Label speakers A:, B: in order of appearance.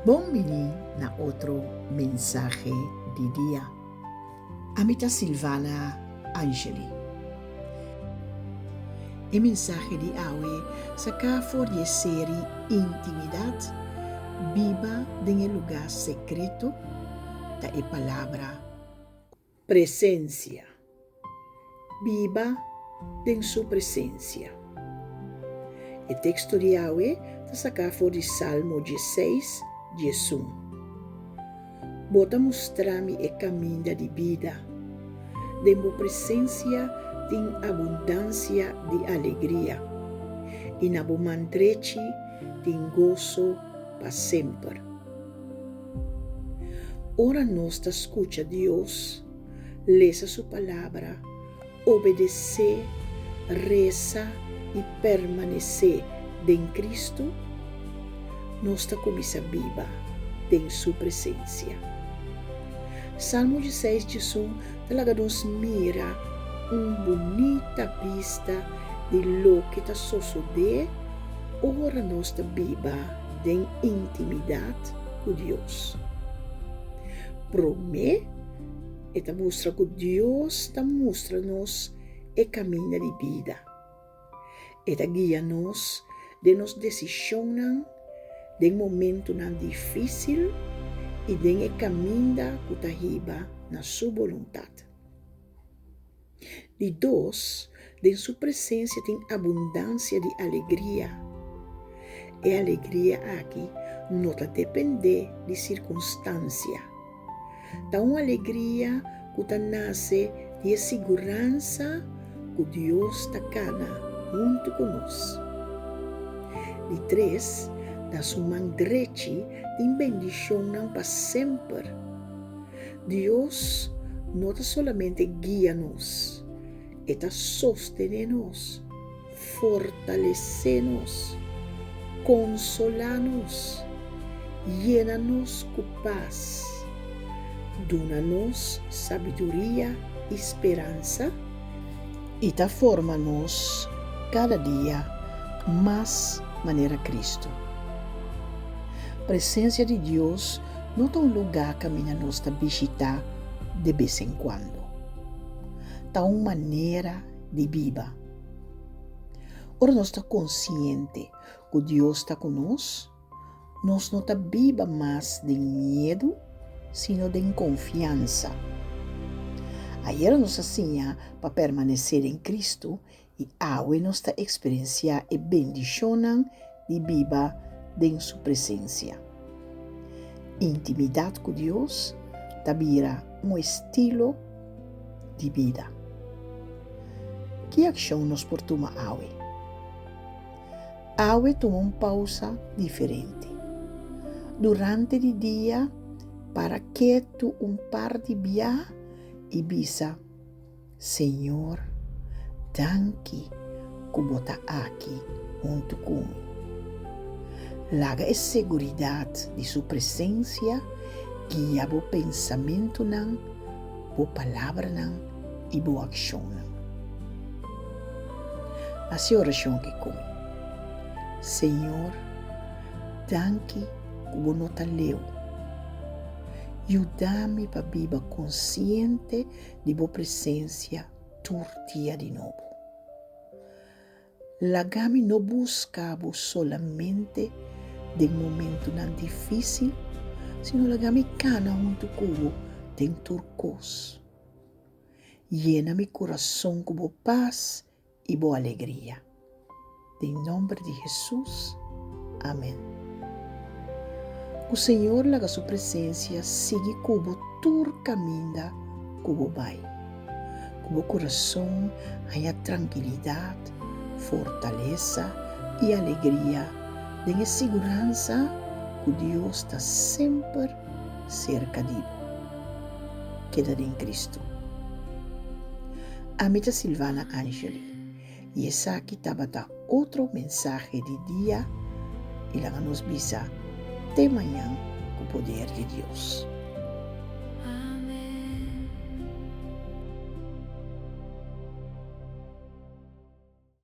A: Bon bini na otro mensahe di dia. Ami ta Silvana Angeli. E mensahe di awe saká for di e seri Intimidat, Biba den e lugá sekreto ta e palabra Presensia. Biba den su presensia. E teksto di awe ta saká for di Salmo diesseis, diesun. Bo ta mustra mi e kaminda di bida. Den bo presensia tin abundansia di alegria, i na bo man drechi tin goso pa semper. Ora nos ta skucha Dios, lesa su Palabra, obedesé, resa i permanesé den Kristu, nos ta kuminsá biba den su presensia. Salmo dieseis diesun ta laga nos mira un bunita bista di loke ta sosodé ora nos ta biba den intimidat ku Dios. Promé, e ta mustra ku Dios ta mustra nos e kaminda di bida. E ta guia nos den nos desishonnan den momentunan difísil i den e kaminda ku ta hiba na su boluntat. Di dos, den su presensia tin abundansia di alegria. E alegria aki no ta dependé di sirkunstansia. Ta un alegria ku ta nase di e siguransa ku Dios ta kana huntu ku nos. Di tres, na su man drechi tin bendishonnan pa semper. Dios no ta solamente guia nos, e ta sostené nos, fortalesé nos, konsolá nos, yena nos ku pas, duna nos sabiduria i speransa, i ta forma nos kada dia mas manera Kristu. Presensia di Dios no ta un lugá kaminda nos ta bishitá de bes en kuando. Ta un manera di biba. Ora nos ta konsiente ku Dios ta ku nos, nos no ta biba mas den miedu, sino den konfiansa. Ayera nos a siña pa permanesé den Kristu I awe nos ta eksperensiá e bendishonnan di biba den su presensia. Intimidat ku Dios ta bira un estilo di bida. Ki akshon nos por tuma awe? Awe tuma un pausa diferente. Durante di dia, para ketu un par di bia i bisa, Señor, danki ku bo ta aki huntu ku mi. Laga e seguridat di su presensia guia bo pensamentunan, bo palabranan i bo akshonnan. Hasi orashon aki ku mi. Señor, danki ku bo no ta leu. Yuda mi pa biba konsiente di bo presensia tur dia di nobo. Laga mi no buska bo solamente den momentunan difísil, sino laga mi kana huntu ku bo den tur kos. Yena mi kurason ku bo pas i bo alegria. Den nomber di Hesus, amen. Ku Señor laga su presensia sigui ku bo tur kaminda ku bo bai. Ku bo kurason haña trankilidat, fortalesa i alegria den e siguransa ku Dios ta semper serka di bo. Keda den Kristu. Ami ta Silvana Angeli i esaki tabata otro mensahe di dia i laga nos bisa te mañan ku poder di Dios.